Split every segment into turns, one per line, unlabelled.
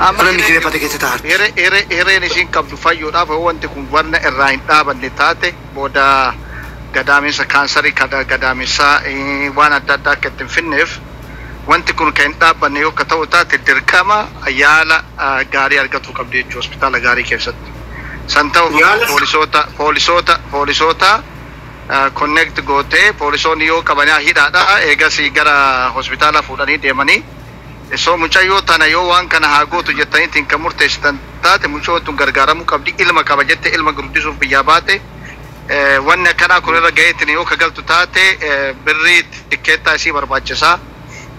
Amma
Mana inni kireeffate keessa taa'an.
Hireen isiin qabdu fayyuudhaaf yoo wanti kun wanna irraa hin dhaabanne taate booda gadaamessa kaansarii gadaamessaa waan adda addaa akka itti hin finneef wanti kun kan hin dhaabbanne yoo akka ta'u taate dirqama yaala gaarii argachuu qabdi jechuudha hospitaala gaarii keessatti. San ta'uuf
Yaala
poolisoota connect gootee poolisoonni yoo qabanii hidhaadha eegasii gara hospitaala fuudhanii deemanii. So mucayyoo tana yoo waan kana haa gootu jettaniitiin kan murteessitan taate mucayyoon tun gargaaramuu qabdi, ilma qaba jette ilma guddisuuf biyyaa baate, wanni akkanaa kun irra gaheetiin yoo kagaltu taate birrii tikkeettaa isii barbaachisaa,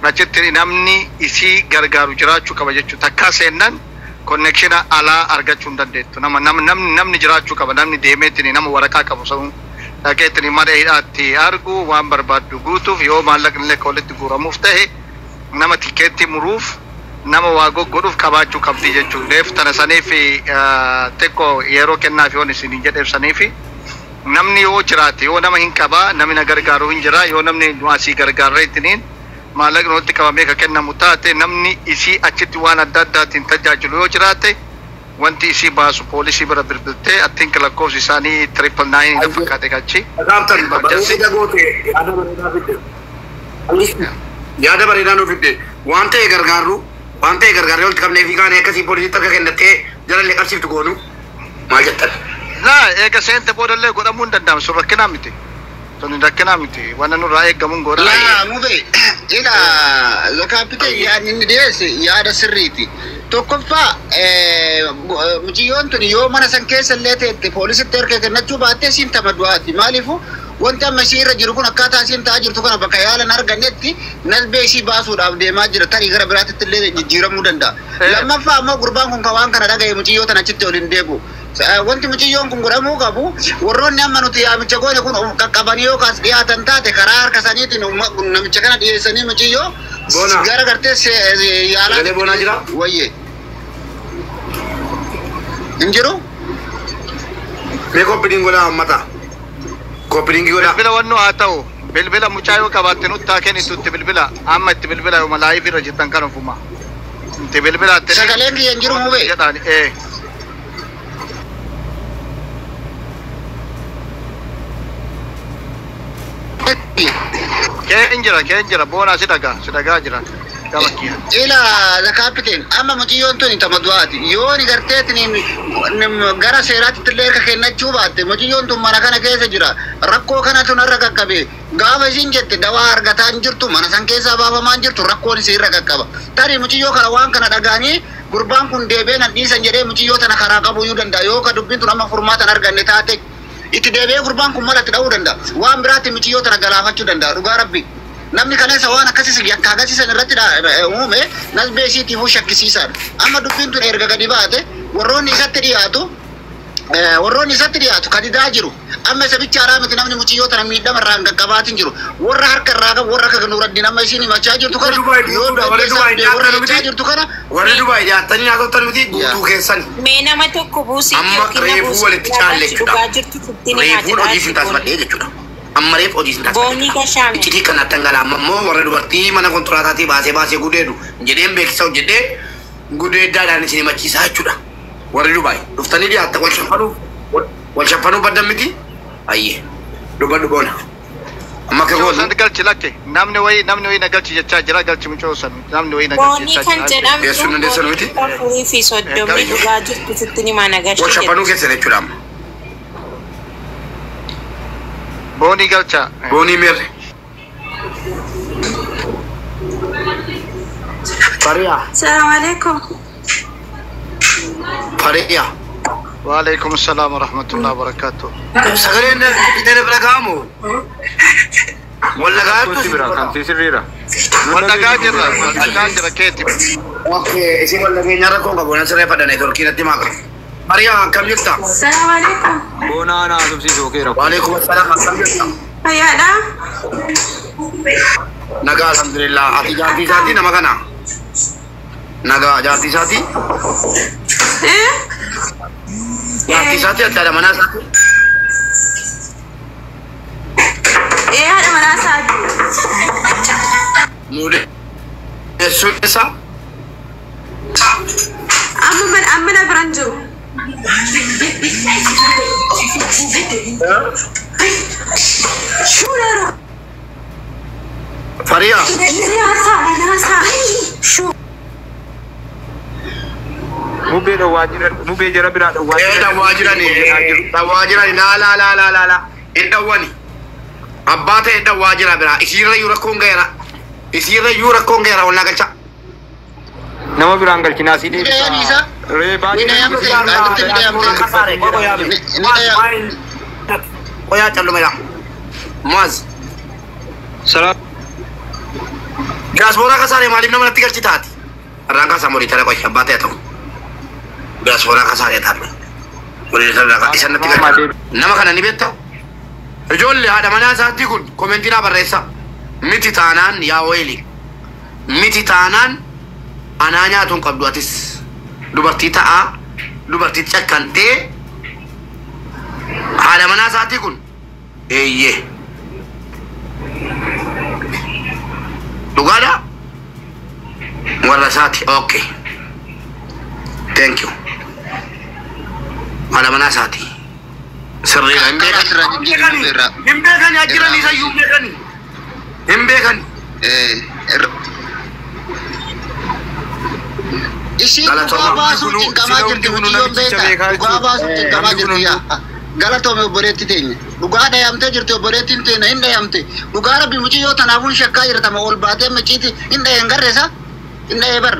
achitti namni isii gargaaru jiraachuu qaba jechuudha. Takkaa seennan connection alaa argachuu hin dandeettu. Nama namni jiraachuu qaba, namni deemeetiin nama waraqaa qabu sun dhaqeetiin mana hidhaatti argu waan barbaaddu guutuuf yoo maallaqni illee walitti guuramuuf ta'e nama tikeetti muruuf nama waa goggodhuuf qabaachuu qabdi jechuudha. Reef tana saniif xiqqoo yeroo kennaaf yoon isin jedheef saniif namni yoo jiraate yoo nama hin qabaa namni na gargaaru hin jira yoo namni nu asii gargaarra ittiin maallaqni walitti qabamee ka kennamu taate namni isii achitti waan adda addaatiin tajaajilu yoo jiraate wanti isii baasu poolisii bira bilbiltee attiin lakkoofsi isaanii 999 na fakkaate kachi.
Gaaftan bareeda goote, yaada bareedaa fidde. Yaada bareedaa nuuf fidde. Waan ta'e gargaarru, waan ta'e gargaarree walitti qabnee fi kaanee akkasii poolisiitti akka kennattee jalallee qabsiiftu goonu maal jettan?
Laa eega seente boodallee godhamuu hin danda'amu, sun rakkinaa miti. Sun rakkinaa miti. Wanna nurraa eeggamuun godha.
Laa mube ila zakaapite yaadni inni dhiyeesse yaada sirriiti. Tokkoffaa, mucayyoon tun yoo mana san keessa illee teette poolisitti harka kennachuu baattee siin tama du'aati. Maaliifuu wanti amma ishii irra jiru kun akkaataa isiin ta'aa jirtu kana bakka yaalan argannetti nasbee ishii baasuudhaaf deemaa jira. Tarii gara biraatitti illee jijjiiramuu danda'a. Lammaffaa ammoo gurbaan kun kan waan kana dhagaye mucayyoo tana achitti ol hin deebi'u. Wanti mucayyoon kun godhamuu qabu warroonni amma nuti yaamicha goone kun qaqqabanii yookaas dhiyaatan taate karaa harka saniitiin namicha kana dhiyeessanii mucayyoo
Boona.
gara gartee yaalaa.
Sagalee boonaa jiraa?
Wayyee. Hin jiru?
Mee koppiliin godhaa uummata. Koppiliin godhaa.
Bilbila wannoo haa ta'u bilbila mucaa yoo qabaatte nutti haa kennitu itti bilbila, amma itti bilbila yoo live irra jirtan kan ofuma. Itti bilbila itti.
Sagaleen kiyya hin jiru mube.
Jedhaan ee. Kee hin jira boonaa, si dhagaa, si dhagaa jira. Gama kiyya.
Ila zakaappiteen amma mucayyoon tun tama du'aati. Yoo ni garteetiin gara seeraatti illee harka kennachuu baatte mucayyoon tun mana kana keessa jira. Rakkoo kanatu narra qaqqabe. Gaafa isin jette dawaa argataa hin jirtu, mana san keessaa baafamaa hin jirtu, rakkoon isii irra qaqqaba. Tarii mucayyoo kana waan kana dhagaanii gurbaan kun deebi'ee nan dhiisan jedhee mucayyoo tana karaa qabuyyuu danda'a. Yoo ka dubbiin tun amma furmaatan arganne taate itti deebi'ee gurbaan kun malatti dha'uu danda'a. Waan biraatti mucayyoo tana galaafachuu danda'a. Dhugaa rabbi. Namni kaleessa waan akkasii yakka agarsiisan irratti uume nasbee isiitiifuu shakkisiisaadha. Amma dubbiin tun erga gadi baate warroonni isatti dhiyaatu kan didaa jiru. Amma isa bichaadhaa miti, namni mucayyoo tana miidhama irraa hin qaqqabaatin jiru. Warra harka irraa qabu, warra akka Nuuraddin amma isiin himachaa jirtu kana
Warri Dubaay
yoo
guutuudha, warri Dubaay
warra
dhiyaatan
jechaa
miti.
jirtu kana
Warri Dubaay dhiyaattanii nyaatottan miti guutuu keessan.
Mee nama tokko buusii
Amma
yookiin na
reefuu
buusii
walitti caalle jechuudha.
dhugaa jirtu sitti ni
Reefuun hojii sin
jedhaa.
taasifadhee jechuudha. Amma reef hojii sin
Boonii
taasifadhee.
gashaame.
Iccitii kanatti dhangala'aa amma immoo warra dubartii mana kontiraataatii baasee baasee gudeedu jedheen beeksisa hojjedhee gudeeddaadhaan isin himachiisaa jechuudha. Warri Dubaay dhuftanii dhiyaatta wal shaffanuuf wal shaffanuu baddan miti. Ayyee dubbadhu boona. Amma akka
Mucoo san
gootu
galchi lakke, namni wayii na galchi jechaa jira, galchi mucoo san, namni wayii na galchi
Boonii
jechaa
kan
jira.
jedhamtu
Dhiyeessuu dandeessan miti?
430 dhugaa jirtu sitti ni mana
Wal
galchi
shaffanuu
jedhu.
keessan jechuudha amma.
Boonii galcha.
Boonii meerre. Fariyaa.
السلام عليكم.
Fariyaa.
Waalaikum salaam wa rahmatullahi wa barakatuh.
Sagaleen fiixee bira ga'amu. Wal dhagaatu.
Tutti bira kan sirriidha.
Wal dhagaa jirra, wal dhagaa jira keeti.
Okay, isin wal dhageenya rakkoon qabu nan sirreeffadha neetworkii natti maaka. Fariyaa, akkam jirta?
السلام عليكم.
Boonaa naa subsiisuu kee rakkoo.
Waalaikum assalaam, akkam jirta?
Fayyaadha.
Nagaa, alhamdulillah. Ati jaartii isaatii nama kana? Nagaa, jaartii isaatii?
Eh?
Jaartii isaatii, ati haadha manaa isaatii?
Eh, haadha manaa isaati.
Muudeessuun isaa?
Namni na biran jiru.
Fariyaa.
Mubee dhowwaa jiran, mubee jara biraa dhowwaa
Ee dhawwaa jirani, dhawwaa jirani, laa laa laa laa laa laa. Hin dhawwani. Abbaa ta'e dhawwaa jira biraa. Isiirra iyyuu rakkoon ga'eera. Isiirra iyyuu rakkoon ga'eera wallaa galcha.
Nama biraan galchinaa si
Ni dhayanii
deebisa.
isa?
Reebaa
Ni dhayamte, gaazexi ni dhayamte. Ni dhayamte.
Qoyaa calluma Muaz.
Salaam.
Diyaaspooraa kasaaree maaliif nama natti galchi taati? Irraan kaasaa moliitara qoy abbaa ta'e ta'u. Diyaaspooraa kasaaree taate. Moliitara isa natti galchi. Nama kana ni beektaa? Ijoollee haadha manaa isaatti kun komentii naa barreessa. Miti taanaan yaa weeli. Miti taanaan anaa nyaatuun qabdu atis. Dubartii ta'aa dubartii cakkantee haadha manaa isaatti kun eeyyee. Dhugaadha? Warra isaati. Okay. Thank you. Haadha manaa isaati. Sirriidha. Hin
Karaa asirraa jijjiirri irraa.
Hin beekani ajjiran isa iyyuu hin beekani. Hin beekani.
Isiin dhugaa baasuuf cinqamaa jirti mucayyoon beektaa dhugaa baasuuf cinqamaa jirti yaa galatoome obboleetti teenya dhugaa dhayamtee jirti obboleettiin teenya hin dhayamte dhugaa rabbi mucayyoo tanaafuun shakkaa jirtama ol baatee maciiti hin dhaye hin garreessa hin dhaye bar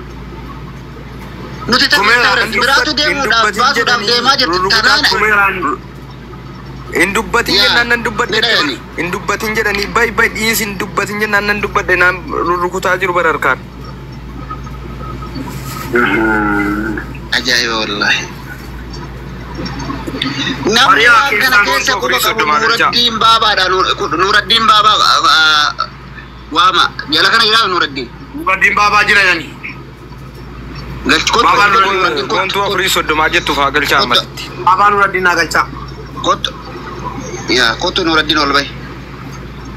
nuti takka biraatu deemuudhaaf baasuudhaaf deemaa jirti tanaan
Hin dubbatin
Yaa,
jennaan nan dubbadhe.
ni dhayani.
Hin dubbatin jedhanii bay bay dhiis hin dubbatin jennaan nan dubbadhe naan rurrukutaa jiru bara harkaan.
Ajaa'iba wallaahi. Namni
Mariyaa
waan kana
keessaan
keessa
gontoo
quba
firii
qabu
soddomaa galchaa.
Nuuraddiin Baabaadha. Nuuraddiin Baabaa waama. Jala kana jiraa Nuuraddiin.
Nuuraddiin Baabaa jira yani.
Galchi kottu
Baabaa
kottu Nuuraddiin kottu
Gontuu afurii soddomaa jettuuf haa galchaa ammatti.
Baabaa Nuuraddiin naa galchaa.
kottu. Yaa kottu Nuuraddiin ol bahi.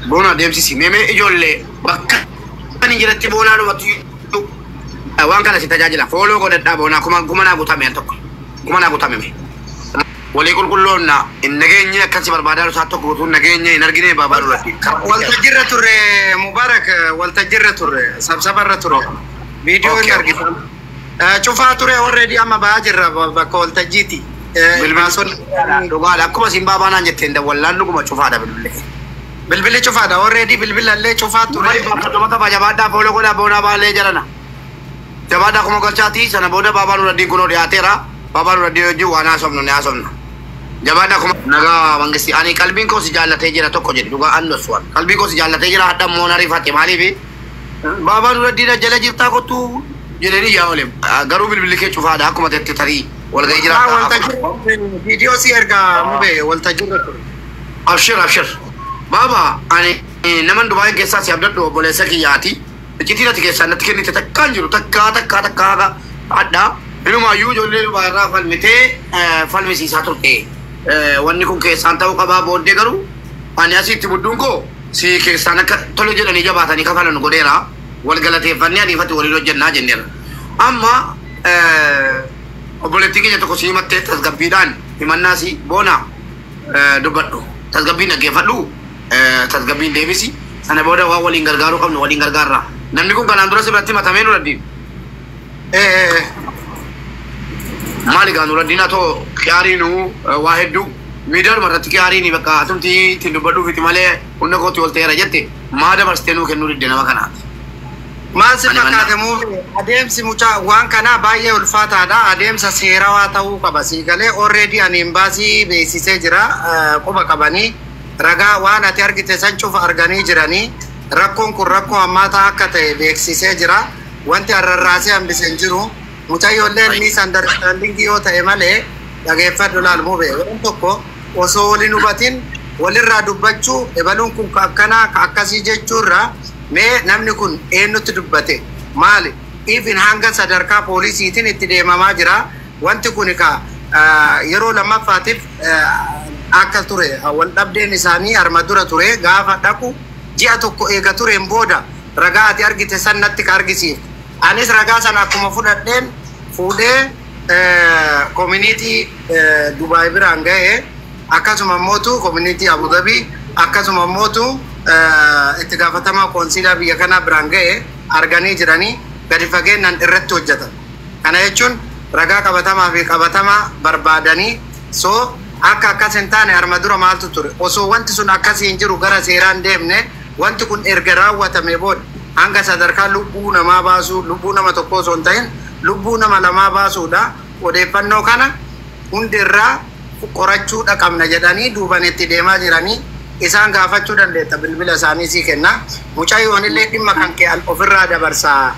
Boona deemsisi. Meemee ijoollee bakka ani jiratti boonaa dhumatu waan kana si tajaajila. Fooloo godhadhaa boonaa kuma naa guutame al tokko. Kuma naa guutame mee. Walii qulqulloonna hin nageenye akkasi barbaadaa isaa tokko guutuun nageenye hin argine baabaa Nuuraddiin.
Waltajjiirra turre Mubarak, waltajjiirra turre sabsabarra turre viidiyoo hin argitan. Cufaa ture already amma ba'aa jirra bakka waltajjiiti.
Bilbilaan dhugaadha. Akkuma siin baabaa naan jetteen dawwallaan dhuguma cufaadha bilbilee.
Bilbilli cufaadha already bilbilallee cufaa ture.
Ture bakka qaba jabaadhaa fooloo godhaa boonaa baalee jalana. Jabaadhaa kuma galchaati sana booda baabaa Nuuraddiin kunoo dhiyaateera. Baabaa Nuuraddiin wajjin waan haasofnu ni haasofna. Jabaadhaa kuma nagaa mangisti ani qalbiin koo si jaallatee jira tokko jedhi dhugaa an dhossuwan. Qalbiin koo si jaallatee jira hadha immoo na rifate maaliifi baabaa Nuuraddiin jala jirtaa kottuu jedhanii yaa oole. Garuu bilbilli kee cufaadha akkuma tetti tarii walgahii jira.
Waltajjiirra viidiyoo si ergaa mube waltajjiirra ture.
Abshir abshir. Baaba ani naman Dubaay keessaa si abdadhu obboleessa kiyyaati. Iccitiin ati keessaa natti kennite takkaan jiru takkaa takkaa takkaa adda. Inumaayyuu ijoollee Dubaay irraa falmitee falmisiisaa turte. Wanni kun keessaan ta'uu qabaa booddee garuu ani asitti budduun koo si keessaan akka tole jedhanii jabaatanii kafalan godheera. Wal galateeffannee aniifatti waliin hojjennaa jenneera. Amma obboleettiin keenya tokko si himattee tasgabbiidhaan himannaa si boona dubbadhu. Tasgabbiin dhaggeeffadhu. Tasgabbiin deebisi. Sana booda waan waliin gargaaruu qabnu waliin gargaarra. Namni kun kanaan dura si biratti matamee Nuuraddiin. Maali gaa Nuuraddiin haa ta'u kiyaariinuu waa hedduu miidiyaadhuma irratti kiyaariin bakka atumti ittiin dubbadhuufiti malee humna kootti ol ta'eera jette maa dabarsitee nuu kennuu didde nama kanaati.
Maal si
Ani
fakkaate mube adeemsi mucaa waan kanaa baay'ee ulfaataadha. Adeemsa seerawaa ta'uu qaba. Siigalee already ani imbaasii beeksisee jira. Quba qabanii ragaa waan ati argite san cufa arganii jiranii rakkoon kun rakkoo hammaataa akka ta'e beeksisee jira. Wanti arrarraasee hambise hin jiru. Mucayyoolleen misunderstanding yoo ta'e malee dhageeffadhu laal mube waan tokko osoo waliin hubatin walirraa dubbachuu ebaluun kun ka akkanaa ka akkasii jechuurra mee namni kun eenyutti dubbate maali even hanga sadarkaa poolisiitiin itti deemamaa jira wanti kun ka yeroo lammaffaatiif akka ture wal dhabdeen isaanii harma dura ture gaafa dhaqu ji'a tokko eega tureen booda ragaa ati argite san natti ka argisiifte anis ragaa sana akkuma fudhadheen fuudhee Community Dubaay biraan ga'e, akkasuma mootu community Abu Dhabi, akkasuma mootu itti gaafatamaa koonsilaa biyya kanaa biraan ga'e arganii jiranii gadi fageenyaan irratti hojjetan. Kana jechuun ragaa qabatamaa fi qabatamaa barbaadanii, so akka akkas hin taane arma dura maaltu ture, osoo wanti sun akkasii hin jiru gara seeraan deemne, wanti kun erga raawwatame booda hanga sadarkaa lubbuu namaa baasuu, lubbuu nama tokko osoo hin ta'in lubbuu nama lamaa baasuudha. Odeeffannoo kana hundirraa qorachuudha qabna jedhanii duuban itti deemaa jiranii isaan gaafachuu dandeetta, bilbila isaanii sii kenna. Mucayyoon illee dhimma kan kee ofirraa dabarsaa.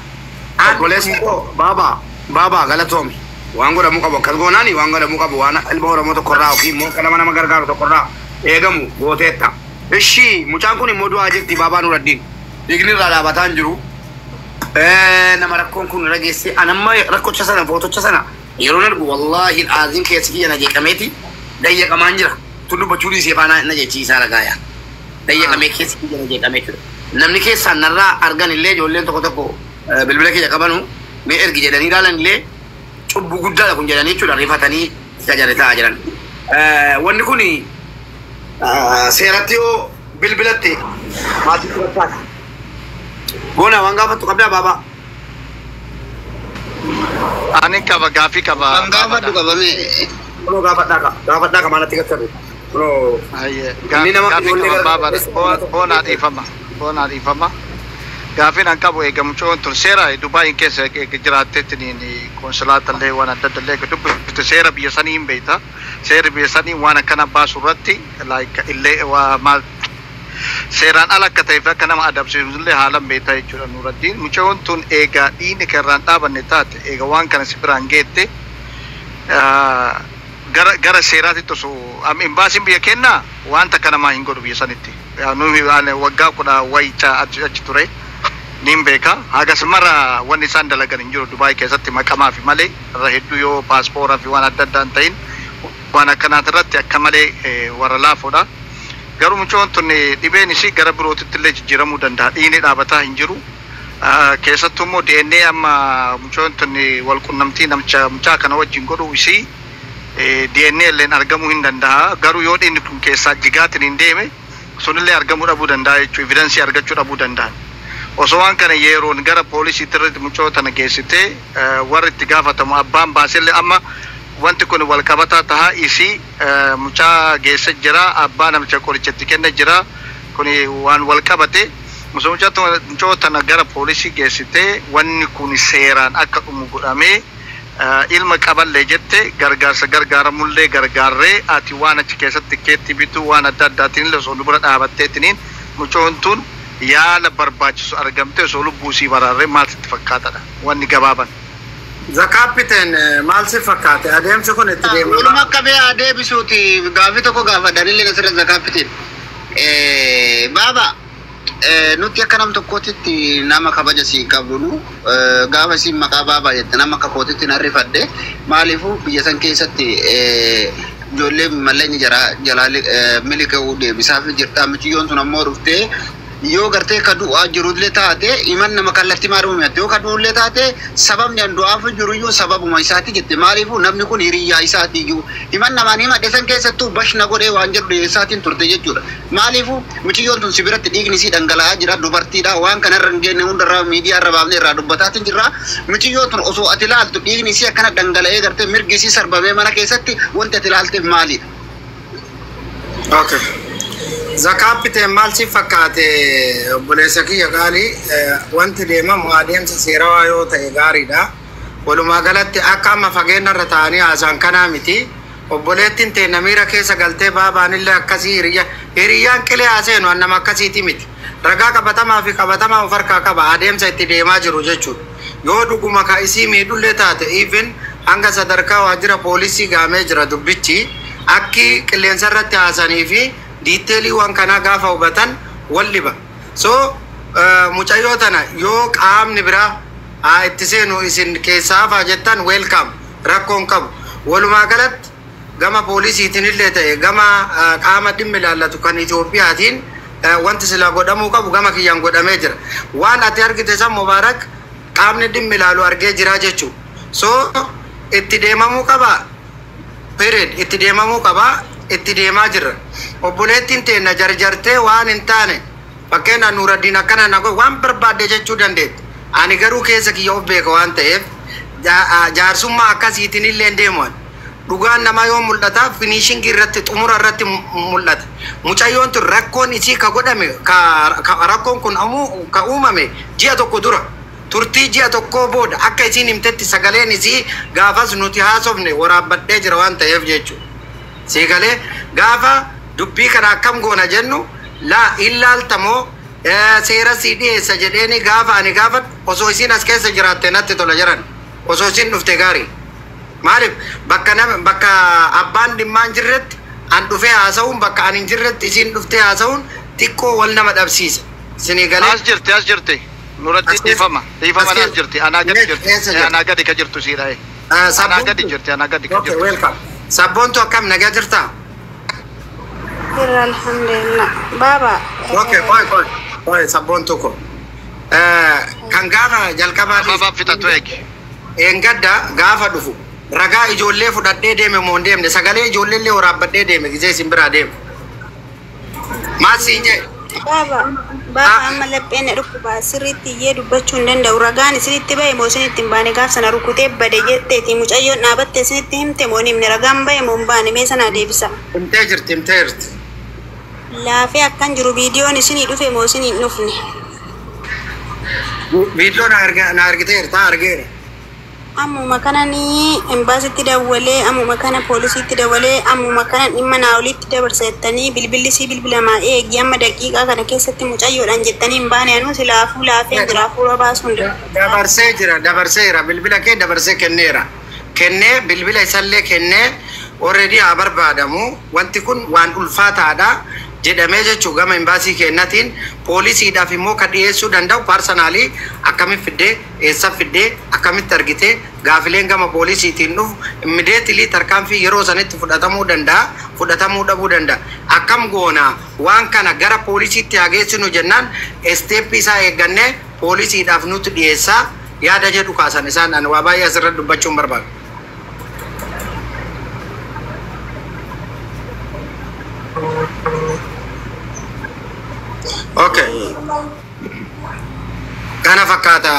Obboleessi koo baabaa baabaa, galatoomi. Waan godhamuu qabu akkas goonaani, waan godhamuu qabu, waan ilma Oromoo tokkorraa yookiin immoo akka nama gargaaru tokkorraa eegamu gooteetta. Ishii mucaan kun immoo du'aa jirti, baabaa Nuraddiin. Dhiigni irraa dhaabataa hin jiru. Nama rakkoon kun irra geesse anamma rakkocha sana footocha sana yeroo argu, wallaahi aaziin keessi kiyya na jeeqameeti dayyaqamaan jira. Tun dubbachuu dhiisee faana na jechiisaa ragaaya. Dayyaqamee keessi kiyya na jeeqamee jira. Namni keessaan narraa argan illee, ijoolleen tokko tokko bilbila kiyya qabanu mee ergi jedhanii ilaalan illee, cubbuu guddaadha kun jedhanii jechuudha, rifatanii isa jala taa'aa jiran. Wanni kun seeratti yoo bilbilatte maaltu fakkaata? Goona waan gaafattu qabdaa, baabaa?
Ani qaba, gaafii qaba.
Kan gaafadhu qabame.
Kunoo gaafadhaa ka gaafadhaa ka maalatti gattabe. Kunoo inni nama
Gaafii
ijoollee
qaba
gara
baabaadha. Boonaa dhiifama. Boonaa dhiifama. Gaafiin an qabu, eega mucoon tun seera Dubaayin keessa jiraatteetti konsolaatallee waan adda adda illee dubbifte, seera biyya sanii hin beekta. Seerri biyya sanii waan akkana baasu irratti like illee waa maal seeraan ala akka ta'eef akka nama adabsiisu illee haalan beektaa jechuudha, Nuraddiin. Mucoon tun eegaa dhiigni kan irraan dhaabanne taate, eega waan kana si biraan geette, gara seeraatitti osoo imbaasiin biyya kennaa wanta kana namaa hin godhu biyya sanitti. Nuyi waggaa 10 wayicha achi ture nin beeka. Hagas mara wanni isaan dalagan hin jiru Dubaay keessatti maqamaa fi malee, irra hedduu yoo paaspooraa fi waan adda addaa hin ta'in waan akkanaati irratti akka malee warra laafoodha. Garuu mucoon tun dhibeen isii gara birootitti illee jijjiiramuu danda'a. Dhiigni dhaabataa hin jiru. Keessattuu immoo DNA amma mucoon tun wal qunnamtii namicha mucaa kana wajjin godhuu isii DNA illeen argamuu hin danda'a. Garuu yoo dhiigni kun keessaa jigaatiin hin deeme, sunillee argamuu dhabuu danda'a jechuudha. Evidence argachuu dhabuu danda'a. Osoo waan kana yeroon gara poolisiitti irratti mucoo tana geessitee, warri itti gaafatamu abbaan baasellee, amma wanti kun wal qabataa tahaa, isii mucaa geessa jira, abbaa namicha qoricha itti kenna jira, kuni waan wal qabate. Osoo mucoo tana gara poolisii geessitee wanni kun seeraan akka dhumu godhamee, ilma qaballee jette gargaarsa gargaaramullee gargaarree, ati waan achi keessatti keetti bituu waan adda addaatiin illee osoo nu bira dhaabatteetiniin mucoon tun yaala barbaachisu argamte, osoo lubbuu isii baraarree, maal sitti fakkaatadha wanni gabaaban?
The Captain, maal si fakkaate adeemsi kun itti deema?
Walumaa qabee haa deebisuuti, gaafii tokko gaafadhanillee asirra, The Captain. Baaba, nuti akka nam tokkootitti nama kabaja sii qabnu, gaafa isiin maqaa baabaa jette nama akka kootitti narrifadhe. Maaliifuu biyya san keessatti ijoollee malleenyi jara jalaa miliquu deebisaaf jirta. Mucayyoon sun ammoo dhuftee yoo gartee ka du'aa jirullee taate, himan nama kallattii maal uumate, yoo ka du'ullee taate sababni an du'aaf jiru iyyuu sababuma isaati jette. Maaliifuu namni kun hiriyyaa isaati iyyuu himan namaan himadhe san keessattuu bashna godhee waan jedhu dhiyeessaatiin turte jechuudha. Maaliifuu mucayyoon tun si biratti dhiigni isii dhangala'aa jira, dubartiidha, waan kanarra hin geenye hundarraa miidiyaa irra baafnee irraa dubbataatiin jirra. Mucayyoon tun osoo ati ilaaltu dhiigni isii akkana dhangala'ee gartee mirgi isii sarbamee mana keessatti, wanti ati ilaalteef maalidha?
Okay. The Captain, maal si fakkaate, obboleessa kiyya qaalii? Wanti deemamu adeemsa seerawaa yoo ta'e gaariidha. Walumaa galatti akka amma fageenya irra taa'anii haasa'an kanaa miti. Obboleettiin teenya miira keessa galtee baabaanillee akkasii hiriyya hiriyyaan qilee haaseenu an nama akkasiiti miti. Ragaa qabatamaa fi qabatamaa of harkaa qaba adeemsa itti deemaa jiru jechuudha. Yoo dhuguma ka isii miidhullee taate, even hanga sadarkaa waajjira poolisii gaamee jira dubbichi, akki qilleensa irratti haasanii fi detail waan kanaa gaafa hubatan wal dhiba. So mucayyoo tana yoo qaamni biraa haa itti seenu isin keessaa hafaa jettan, welcome, rakkoon qabu. Walumaa galatti gama poolisiitiin illee ta'e gama qaama dhimmi ilaallatu kan Itoophiyaatiin wanti sila godhamuu qabu gama kiyyaan godhamee jira. Waan ati argite san, Mubaarak, qaamni dhimmi ilaalu argee jira jechuudha. So Itti deemamuu qaba. Period. Itti deemamuu qaba. Itti deemaa jirra. Obboleettiin teenna jarjartee waan hin taane, fakkeenya Nuuraddiin akkana na godhe waan barbaadde jechuu dandeetti. Ani garuu keessa kiyya of beeka waan ta'eef jaarsummaa akkasiitiin illee hin deemu ani. Dhugaan namaa yoo mul'ata, finishing irratti, xumura irratti mul'ata. Mucayyoon tun rakkoon isii ka godhame ka rakkoon kun ka uumame ji'a tokko dura. Turtii ji'a tokkoo booda akka isiin himtetti sagaleen isii gaafas nuti haasofne waraabbadhee jira waan ta'eef jechuudha. Siigalee gaafa dubbii kana akkam goona jennu, laa illaaltamoo seera sii dhiyeessa jedheeni gaafa ani gaafa osoo isiin as keessa jiraatte natti tola jiran, osoo isiin dhufte gaarii. Maaliif bakka nama bakka abbaan dhimmaa hin jirretti an dhufee haasa'uun, bakka ani hin jirretti isiin dhuftee haasa'uun xiqqoo wal nama dhabsiisa. Isinii galee.
As jirti, as jirti. Nuratti
As keessa-
dhiifama. Dhiifama,
as
as jirti. Anaa gadi jirti.
Eessa jirti?
Anaa gadi ka jirtu siidha. Anaa gadi jirti. Anaa gadi ka
Okay,
jirtu.
welcome. Sabboontu, akkam, nagaa jirtaa?
Jirra, alhamdulillah. Baaba.
Okay, qoy qoy. Qoy, sabboontu ko. Kan gaafa jalqabaa
Abaabaa fixatu eegi.
Eengadda gaafa dhufu ragaa ijoollee fudhadhee deeme moo hin deemne? Sagalee ijoollee illee waraabbadhee deeme gisee isin biraa deeme. Maal siin jee?
Baaba. Baaba, amma lapheen na dhukkuba, sirriitti iyyee dubbachuu hin danda'u. Ragaan isinitti bahe moo isinitti hin baane? Gaaf sana rukutee bade jetteeti mucayyoon dhaabatte isinitti himte moo hin himne? Ragaan bahe moo hin baane? Mee sanaa deebisa.
Himtee jirti, himtee jirti.
Laafee akkan jiru viidiyoon isinii dhufe moo isinii hin dhufne?
Viidiyoo na argiteerta, argeera.
Ammuma kana ni embaasitti dawwalee, ammuma kana poolisiitti dawwalee, ammuma kana dhimma naa olitti dabarsa jettanii bilbilli sii bilbilamaa eegi amma daqiiqaa kana keessatti mucayyoodhaan jettanii hin baane. Anuu silaafuu laafee jira, hafuura baasuu hin danda'u.
Dabarsee jira, dabarseera. Bilbila kee dabarsee kenneera. Kennee, bilbila isallee kennee, already haa barbaadamu. Wanti kun waan ulfaataadha jedhamee jechuu gama embaasii kennatiin poolisiidhaaf immoo ka dhiyeessuu danda'u personally akkamitti fiddee, eessa fiddee, akkamitti argitee, gaafileen gama poolisiitiin dhufu immediately tarkaanfii yeroo sanitti fudhatamuu danda'a, fudhatamuu dhabuu danda'a. Akkam goona, waan kana gara poolisiitti haa geessinu jennaan, step isaa eeggannee poolisiidhaaf nuti dhiyeessaa yaada jedhu kaasan isaan. Ani waa baay'ee asirratti dubbachuun barbaadu. Okay. Kana fakkaata.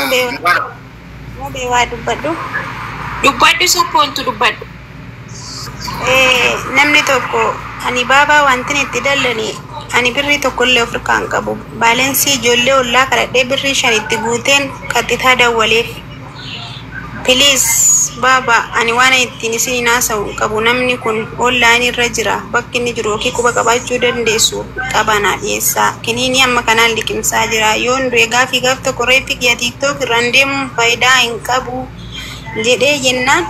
Mubee, waa dubbadhu.
Dubbadhu, sabboontu, dubbadhu.
Namni tokko ani baabaa wantin itti dallani, ani birrii tokkollee of harkaa hin qabu. Balance ijoollee ollaa kadhadhee birrii 5 itti guuteen qaxxitaa dawwaleef. Please baaba, ani waan ittiin isin haasa'u hin qabu. Namni kun online irra jira. Bakki inni jiru yookiin quba qabaachuu dandeessu qaba naa dhiyeessaa. Kiniinii amma kanaan liqimsaa jira. Yoon du'e gaafii gaaf tokko reeffi kiyya TikTok irraan deemuun faayidaa hin qabu jedhee jennaan,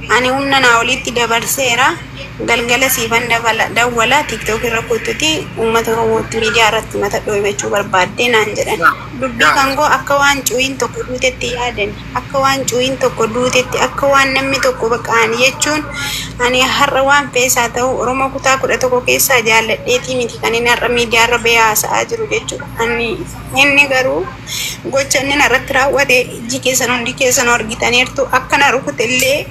ani humna naa olitti dabarseera. Galgala siifan dawwala, TikTok irra kottuti uummata Oromootti miidiyaa irratti mata dhohimachuu barbaaddee naan jedhan. Dubbii kan koo akka waan cuuyin tokko duutetti yaadan, akka waan cuuyin tokko duutetti, akka waan namni tokko baqa'an jechuun, ani har'a waan feesaa ta'u Oromoo kutaa 11 keessaa jaalladheetii miti kan inni har'a miidiyaa irra bahee haasa'aa jiru jechuudha. Ani inni garuu gocha inni narratti raawwate ijji keessan hundi keessan argitaniirtu. Akka na rukute illee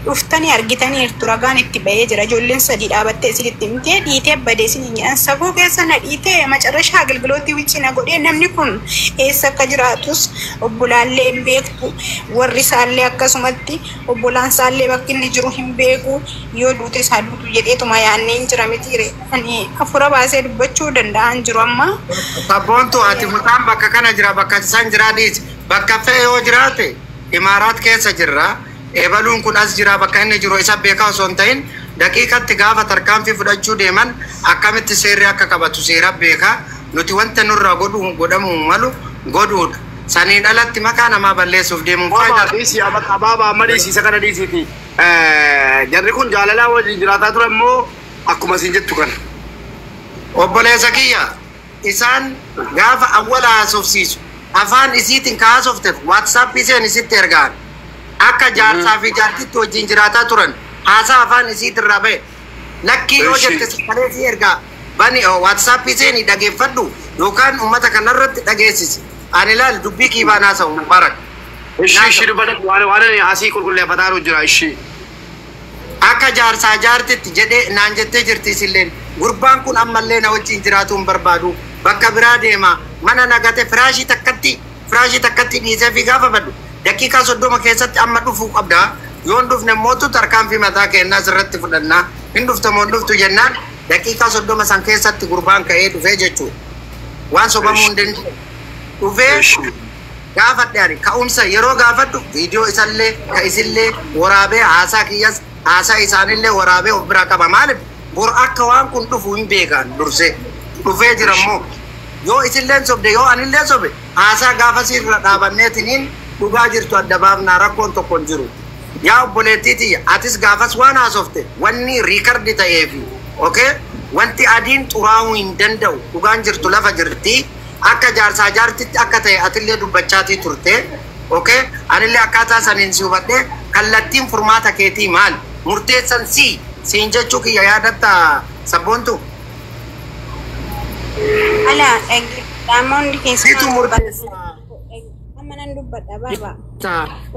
dhuftanii argitaniirtu, ragaan itti bahee jira. Ijoolleen sadii dhaabattee isinitti himtee dhiitee badee isin jedhan. Safuu keessa na dhiitee macarrashaa agalgilootii wicci na godhee. Namni kun eessa akka jiraatus obbolaallee hin beektu, warri isaallee akkasumatti obbolaan isaallee bakki inni jiru hin beeku. Yoo duute isaa duutu jedheetuma yaannee hin jira mitiire. Ani afura baasee dubbachuu danda'an jiru amma.
Sabboontu, ati mucaan bakka kana jira, bakka isaan jiraa dhiisi. Bakka fe'e yoo jiraate, Imaaraat keessa jirra. Ebaluun kun as jira, bakka inni jiru isa beekaa osoo hin ta'in, daqiiqatti gaafa tarkaanfii fudhachuu deeman akkamitti seerri akka qabatu seera beekaa. Nuti wanta nurraa godhu godhamuu malu godhuudha. Saniin alatti maqaa namaa balleessuuf deemuun
Baabaa
faayidaa.
dhiisii, abaabaa amma dhiisii, isa kana dhiisiiti. Jarri kun jaalalaa wajjin jiraataa turan moo akkuma isin jettu kana?
Obboleessa kiyya, isaan gaafa awwala haasofsiisu afaan isiitiin ka haasofteef WhatsApp isheen isitti ergaan akka jaarsaa fi jaartitti wajjin jiraataa turan haasaa afaan isiitirraa bahe. Lakkii yoo jette sagalee si ergaa bani, WhatsApp isheen dhageeffadhu yookaan uummata kanarratti dhageessisi. Ani laal, dubbii kiibaan haasa'u, Mubarak.
Ishii ishii dubbadhu waan waan ani asii qulqulleeffataa jira ishii.
Akka jaarsaa jaartitti jedhee naan jettee jirti isilleen. Gurbaan kun ammallee na wajjin jiraatu hin barbaadu. Bakka biraa deema. Mana nagate firaashii takkatti dhiisee fi gaafa baddu. Daqiiqaa 30 keessatti amma dhufuu qabda. Yoo hin dhufne mootu tarkaanfii mataa kennaa sirratti fudhannaa. Hin dhufte moo hin dhuftu jennaan daqiiqaa 30 san keessatti gurbaan ka'ee dhufee jechuudha. Waan sobamuu hin danda'u. Dhufee gaafadhe ani ka'umsa yeroo gaafadhu viidiyoo isallee ka isillee waraabee haasaa kiyyas haasaa isaanillee waraabee of biraa qaba. Maaliif bor akka waan kun dhufu hin beekan dursee dhufee jira immoo yoo isilleen sobde yoo anillee sobe haasaa gaafa sirra dhaabanneetiniin dhugaa jirtu adda baafnaa rakkoon tokko hin jiru. Yaa obboleettii tiyya atis gaafas waan haasofte wanni riikardi ta'eefi okay wanti adiin xuraa'uu hin danda'u dhugaan jirtu lafa jirti. Akka jaarsaa jaartitti akka ta'e atillee dubbachaatii turte okay anillee akkaataa saniin si hubadhe kallattiin furmaata keetii maal murteessan si siin jechuu kiyya yaadatta sabboontu.
Ala dhaggeeffamoonni
Situ
keessumaa
murteessa.
Amma nan dubbadha baaba.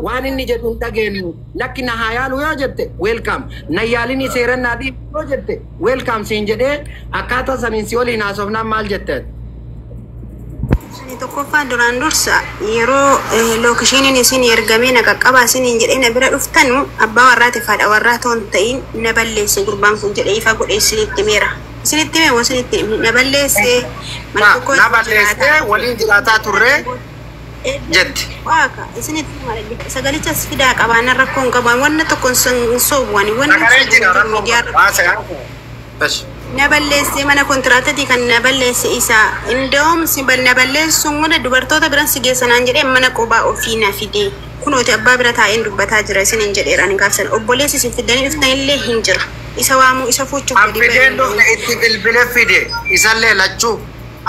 Waan inni jedhu hin dhageenyu lakki na haa yaalu yoo jette welcome na yaalini seeran naa dhiibu yoo jette welcome siin jedhee akkaataa saniin si waliin haasofnaan maal jette?
Ani tokkoffaa duraan dursa yeroo lookishiniin isin ergamee na qaqqabaa isiniin jedhee na bira dhuftanu abbaa warraatiif haadha warraa ta'uun ta'in na balleesse gurbaan kun jedhee ifa godhee isinitti himeera. Isinitti hime moo isinitti hime? Na balleesse mana tokko
Na balleessee waliin jiraataa turre jetti.
Waaqa isinitti hima sagalichas fidaa qabaa rakkoo hin qabu wanna tokko hin soobu ani wanna
Sagalee jira
hin
rakkoon
miidiyaa
qabu. Haasa'e haasa'e. Bashi.
na balleesse mana kontiraatatii kan na balleesse isa indaa'um si na balleessuun hunda dubartoota biran si geessanaan jedhee mana qobaa ofii na fide kunooti abbaa bira taa'een dubbataa jira isiniin jedheera ani gaafsan obboleessi isin fiddanii dhuftanillee hin jira isa waamuu isa fuuchuuf
An fideen dhufne itti bilbile fide isallee lachuu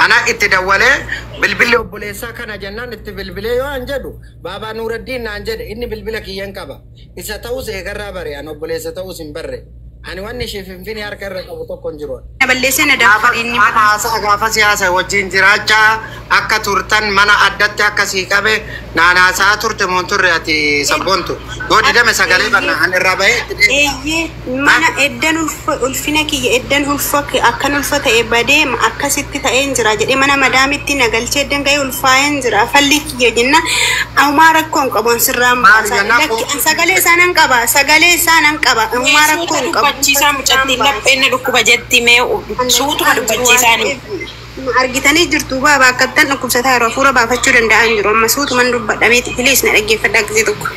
ana itti dawwalee bilbilli obboleessaa kana jennaan itti bilbilee yoo an jedhu baabaa Nuuraddiin naan jedhe inni bilbila kiyyan qaba isa ta'us eegarraa bare an obboleessa ta'us hin barre ani wanni ishee finfinee harka irra qabu tokko hin jiru.
Na balleessee na daffadhe inni
Mana haasaa gaafa siyaasa wajjin jiraachaa akka turtan mana addatti akka sii qabe naan haasaa turte moon turre ati sabboontu yoo didame sagalee banna an irraa bahee itti deema.
Eeyyee mana eddan ulfina kiyya eddan ulfa akkan ulfa ta'e badee akkasitti ta'een jira jedhee mana madaamitti na galchee eddan ga'ee ulfaa'een jira falli kiyya jenna ammaa rakkoo hin qabu an sirraan
Maali
baasa
jennaan
lakki an sagalee isaa nan qaba sagalee isaa nan qaba ammaa rakkoo
Suuta
hin qabu.
dubbachiisaa mucattiin lapheen na dhukkuba jetti mee suutuma dubbachiisaanii.
Argitanii jirtu baaba akkattan dhukkubsataa yeroo hafuura baafachuu danda'an jiru amma suutuman dubbadhameeti filiis na dhaggeeffadhaa gisee tokko.